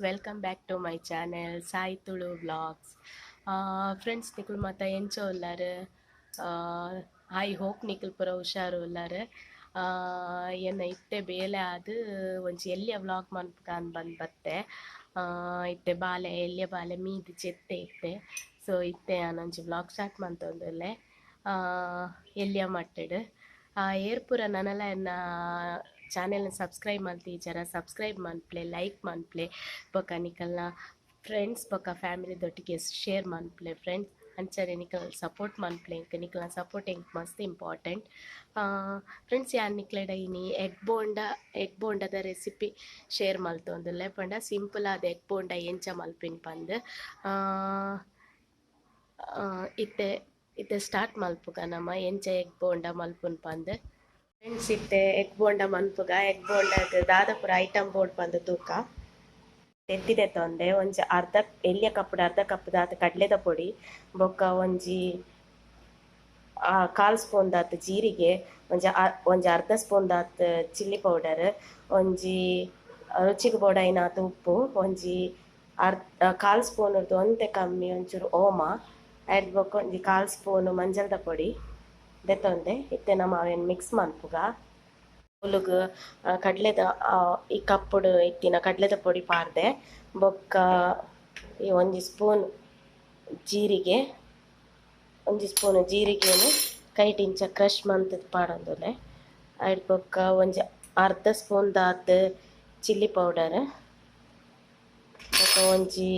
Welcome back to my channel Sai Tulu vlogs. Friends ನಿಕುಲು ಮಾತ ಎಂಚ ಉಲ್ಲಾರ್? I hope ನಿಕುಲು ಪೂರ ಹುಷಾರು ಉಲ್ಲಾರ್. ಎನ್ನ ಇತ್ತೆ ಬೇಲೆ ಆದ್ ಒಂಜಿ ಎಲ್ಯ ವ್ಲಾಗ್ ಮನ್ಪುಗ ಬಂದ್ ಬತ್ತೆ. ಇತ್ತೆ ಬಾಲೆ ಎಲ್ಯ ಬಾಲೆ ಮೀದ್ ಜೆತ್ತೆ ಇತ್ತೆ. ಸೊ ಇತ್ತೆ ಯಾನೊಂಜಿ ವ್ಲಾಗ್ ಸ್ಟಾರ್ಟ್ ಮಂತೊಂದುಲ್ಲೆ ಎಲ್ಯ ಮಟ್ಟಡ್. ಏರ್ಪುರ ನನಲ ಎನ್ನ ಚಾನೆಲ್ನ ಸಬ್ಸ್ಕ್ರೈಬ್ ಮಲ್ತಿಜರ ಸಬ್ಸ್ಕ್ರೈಬ್ ಮನ್ಪ್ಲೆ, ಲೈಕ್ ಮನ್ಪ್ಲೆ, ಬೊಕ ನಿಕಲ್ನ ಫ್ರೆಂಡ್ಸ್ ಬೊಕ ಫ್ಯಾಮಿಲಿ ದೊಟ್ಟಿಗೆ ಶೇರ್ ಮನ್ಪ್ಲೆ ಫ್ರೆಂಡ್ಸ್. ಅಂಚನೆ ನಿಕಲ್ ಸಪೋರ್ಟ್ ಮನ್ಪ್ಲೆ, ಎಂಕ್ ನಿಕಲ್ನ ಸಪೋರ್ಟ್ ಎಂಕ್ ಮಸ್ತ್ ಇಂಪಾರ್ಟೆಂಟ್ ಫ್ರೆಂಡ್ಸ್. ಯಾನ್ ನಿಕ್ಲೆಡ ಇನಿ ಎಗ್ ಬೋಂಡ ಎಗ್ ಬೋಂಡದ ರೆಸಿಪಿ ಶೇರ್ ಮಲ್ತೊಂದುಲ್ಲೆ. ಪಂಡ ಸಿಂಪಲ್ ಆದ್ ಎಗ್ ಬೋಂಡ ಎಂಚ ಮಲ್ಪಿನ್ ಪಂದ್. ಇತ್ತೆ ಇತ್ತೆ ಸ್ಟಾರ್ಟ್ ಮಲ್ಪುಗ ನಮ ಎಂಚ ಎಗ್ ಬೋಂಡ ಮಲ್ಪುನ್ ಪಂದ್. ಫ್ರೆಂಡ್ಸ್ ಇತ್ತೆ ಎಗ್ ಬೋಂಡ ಮನ್ಪುಗ. ಎಗ್ ಬೋಂಡಗ್ ದಾದ ಪೂರ ಐಟಮ್ ಬೋರ್ಡ್ ಪಂದ್ ತೂಕ. ತೆತ್ತಿದೆ ತೊಂದೆ ಒಂಜಿ ಅರ್ಧ ಎಲ್ಯ ಕಪ್ಪುಡು ಅರ್ಧ ಕಪ್ ದಾತ್ ಕಡ್ಲೆದ ಪೊಡಿ, ಬೊಕ್ಕ ಒಂಜಿ ಕಾಲ್ ಸ್ಪೂನ್ ದಾತ್ ಜೀರಿಗೆ, ಒಂಜಿ ಒಂಜಿ ಅರ್ಧ ಸ್ಪೂನ್ ದಾತ್ ಚಿಲ್ಲಿ ಪೌಡರ್, ಒಂಜಿ ರುಚಿಗೆ ಬೋಡಾಯಿನಾತ್ ಉಪ್ಪು, ಒಂಜಿ ಅರ್ಧ ಕಾಲ್ ಸ್ಪೂನ್ ಒಂತೆ ಕಮ್ಮಿ ಒಂಚೂರು ಓಮ, ಐರ್ದ್ ಬೊಕ್ಕ ಒಂಜಿ ಕಾಲ್ ಸ್ಪೂನ್ ಮಂಜಲ್ದ ಪೊಡಿ ದೆತ್ತೊಂದೆ. ಇತ್ತೆ ನಮ ಅವೆನ್ ಮಿಕ್ಸ್ ಮನ್ಪುಗ. ಉಲುಗು ಕಡ್ಲೆದ ಈ ಕಪ್ಪುಡು ಇತ್ತಿನ ಕಡ್ಲೆದ ಪೊಡಿ ಪಾರ್ದೆ, ಬೊಕ್ಕ ಈ ಒಂಜಿ ಸ್ಪೂನ್ ಜೀರಿಗೆ, ಒಂಜಿ ಸ್ಪೂನ್ ಜೀರಿಗೆನು ಕೈಟ್ ಇಂಚ ಕ್ರಶ್ ಮಂತುದು ಪಾಡೊಂದುಲ್ಲೆ. ಐರ್ದ್ ಬೊಕ್ಕ ಒಂಜಿ ಅರ್ಧ ಸ್ಪೂನ್ ದಾತ್ ಚಿಲ್ಲಿ ಪೌಡರ್, ಬೊಕ್ಕ ಒಂಜಿ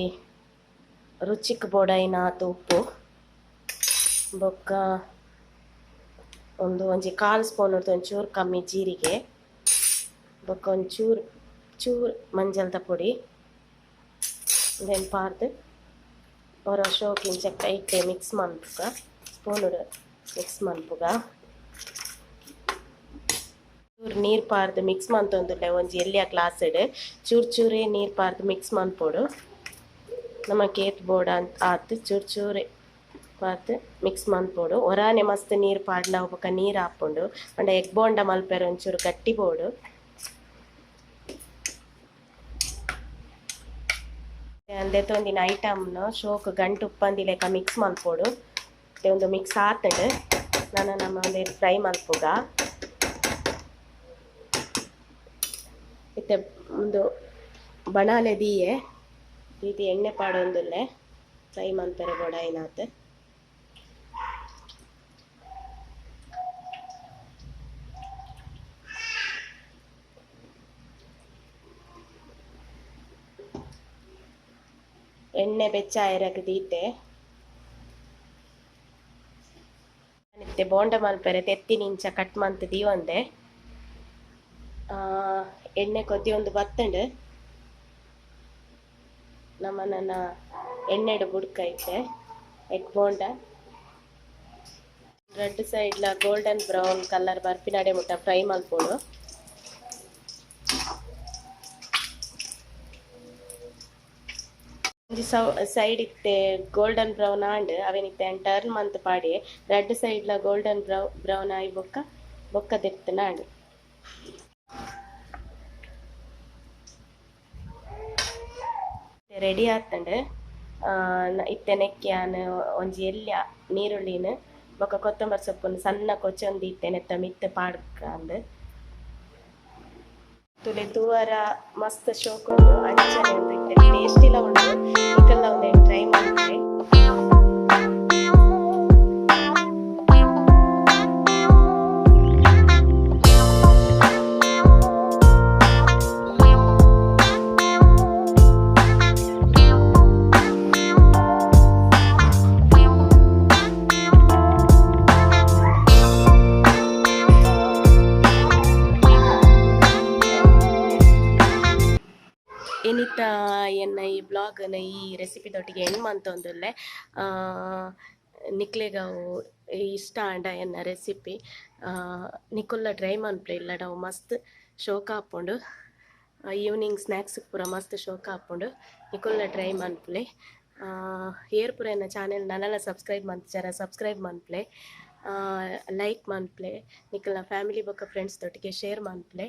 ರುಚಿಕ್ ಬೋಡಾಯಿನಾತ್ ಉಪ್ಪು, ಬೊಕ್ಕ ಒಂದು ಒಂಜಿ ಕಾಲ್ ಸ್ಪೂನ್ ಒಂಚೂರು ಕಮ್ಮಿ ಜೀರಿಗೆ, ಬೊಕ್ಕ ಒಂಚೂರು ಚೂರು ಮಂಜಲ್ದ ಪೊಡಿ ಉಂದೆನ್ ಪಾರ್ದ್ ಒರ ಶೋಕ್ ಇಂಚ ಕೈಟ್ ಮಿಕ್ಸ್ ಮನ್ಪುಗ, ಸ್ಪೂನ್ ಮಿಕ್ಸ್ ಮನ್ಪುಗ. ಚೂರು ನೀರು ಪಾರ್ದ್ ಮಿಕ್ಸ್ ಮಂತೊಂದುಲ್ಲೆ. ಒಂಜಿ ಎಲ್ಯ ಗ್ಲಾಸ್ಡ್ ಚೂರು ಚೂರೇ ನೀರು ಪಾರ್ದ್ ಮಿಕ್ಸ್ ಮನ್ಪೊಡು. ನಮಕ್ ಏತ್ ಬೋಡ ಆತ್ ಚೂರು ಚೂರೇ ಪಾರ್ದ್ ಮಿಕ್ಸ್ ಮನ್ಪೊಡು. ಒರಾನೆ ಮಸ್ತ್ ನೀರು ಪಾಡ್ಂಡ ಅವು ಬೊಕ ನೀರು ಆಪುಂಡು. ಪಂಡ ಎಗ್ ಬೋಂಡ ಮಲ್ಪೆರೆ ಒಂಚೂರು ಗಟ್ಟಿ ಬೋಡು. ದೆತೊಂದಿನ ಐಟಮ್ನು ಶೋಕ್ ಗಂಟು ಉಪ್ಪಂದಿ ಲೆಕ್ಕ ಮಿಕ್ಸ್ ಮನ್ಪೊಡು. ಉಂದು ಮಿಕ್ಸ್ ಆತುಂಡು. ನನ ನಮ ಉಂದೆನ್ ಫ್ರೈ ಮನ್ಪುಗ. ಇತ್ತೆ ಉಂದು ಬಣಾಲೆ ದೀಯೆ ದೀದ್ ಎಣ್ಣೆ ಪಾಡೊಂದುಲ್ಲೆ ಫ್ರೈ ಮನ್ಪೆರೆ ಬೋಡಾಯಿನಾತ್. ಎಣ್ಣೆ ಬೆಚ್ಚ ಆಯೆರೆಗ್ ದೀತೆ. ಇತ್ತೆ ಬೋಂಡ ಮಲ್ಪೆರೆ ತೆತ್ತಿನ್ ಇಂಚ ಕಟ್ ಮಂತ್ ದೀವೊಂದೆ. ಎಣ್ಣೆ ಕೊದಿಯೊಂದು ಬತ್ತುಂಡು. ನಮ ನನ ಎಣ್ಣೆಡ್ ಬುಡ್ಕ ಇತ್ತೆ ಎಗ್ ಬೋಂಡ. ರಡ್ಡ್ ಸೈಡ್ ಲ ಗೋಲ್ಡನ್ ಬ್ರೌನ್ ಕಲರ್ ಬರ್ಪಿನಡೆ ಮುಟ್ಟ ಫ್ರೈ ಮಲ್ಪೊಡು. ಒಂಜಿ ಸೈಡ್ ಇತ್ತೆ ಗೋಲ್ಡನ್ ಬ್ರೌನ್ ಆಂಡ್. ಅವೆನ್ ಇತ್ತೆ ಯಾನ್ ಟರ್ನ್ ಮಂತ್ ಪಾಡ್ಯೆ. ರಡ್ಡ್ ಸೈಡ್ ಲ ಗೋಲ್ಡನ್ ಬ್ರೌನ್ ಆಯಿ ಬೊಕ್ಕ ಬೊಕ್ಕ ದೆತ್ತ್ಂಡ ಆಂಡ್. ರೆಡಿ ಆತ್ಂಡ್. ಇತ್ತೆ ನೆಕ್ಕ್ ಯಾನ್ ಒಂಜಿ ಎಲ್ಯ ನೀರುಳ್ಳಿನ್ ಬೊಕ್ಕ ಕೊತ್ತಂಬರಿ ಸೊಪ್ಪುನು ಸಣ್ಣ ಕೊಚ್ಚೊಂದು ಇತ್ತೆ ನೆತ್ತ ಮಿತ್ತ್ ಪಾಡ್ಕಂದ್. ತುಲೆ ತೂವರ ಮಸ್ತ್ ಶೋಕ್ ಉಂಡು. ಅಂಚನೆ ಉಂದು ಇತ್ತೆ ಟೇಸ್ಟಿಲ ಉಂಡು. ನಿಕಲ್ಲ ಉಂದೆನ್ ಟ್ರೈ ಮನ್ಪುಲೆ. ಇನಿತ ಎನ್ನ ಈ ಬ್ಲಾಗ್ನ ಈ ರೆಸಿಪಿ ದೊಟ್ಟಿಗೆ ಎಂಡ್ ಮಂತೊಂದುಲ್ಲೆ. ನಿಕ್ಲೆಗ್ ಅವು ಇಷ್ಟ ಆಂಡ ಎನ್ನ ರೆಸಿಪಿ ನಿಕುಲ್ಲ ಟ್ರೈ ಮನ್ಪುಲೆ. ಇಲ್ಲಡ ಅವು ಮಸ್ತ್ ಶೋಕ್ ಆಪುಂಡು. ಈವ್ನಿಂಗ್ ಸ್ನ್ಯಾಕ್ಸ್ ಪೂರ ಮಸ್ತ್ ಶೋಕ್ ಆಪುಂಡು. ನಿಕುಲ್ಲ ಟ್ರೈ ಮನ್ಪುಲೆ. ಏರ್ ಪೂರ ಎನ್ನ ಚಾನೆಲ್ ನನಲ ಸಬ್ಸ್ಕ್ರೈಬ್ ಮಂತಿಜರ ಸಬ್ಸ್ಕ್ರೈಬ್ ಮನ್ಪುಲೆ, ಲೈಕ್ ಮನ್ಪುಲೆ, ನಿಕಲ್ನ ಫ್ಯಾಮಿಲಿ ಬೊಕ್ಕ ಫ್ರೆಂಡ್ಸ್ ದೊಟ್ಟಿಗೆ ಶೇರ್ ಮನ್ಪುಲೆ.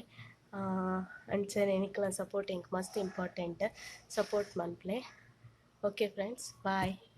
ಅಂಚನೆ ನಿಕ್ಲೆನ ಸಪೋರ್ಟ್ ಎಂಕ್ ಮಸ್ತ್ ಇಂಪಾರ್ಟೆಂಟ್. ಸಪೋರ್ಟ್ ಮನ್ಪುಲೆ. Okay friends, bye.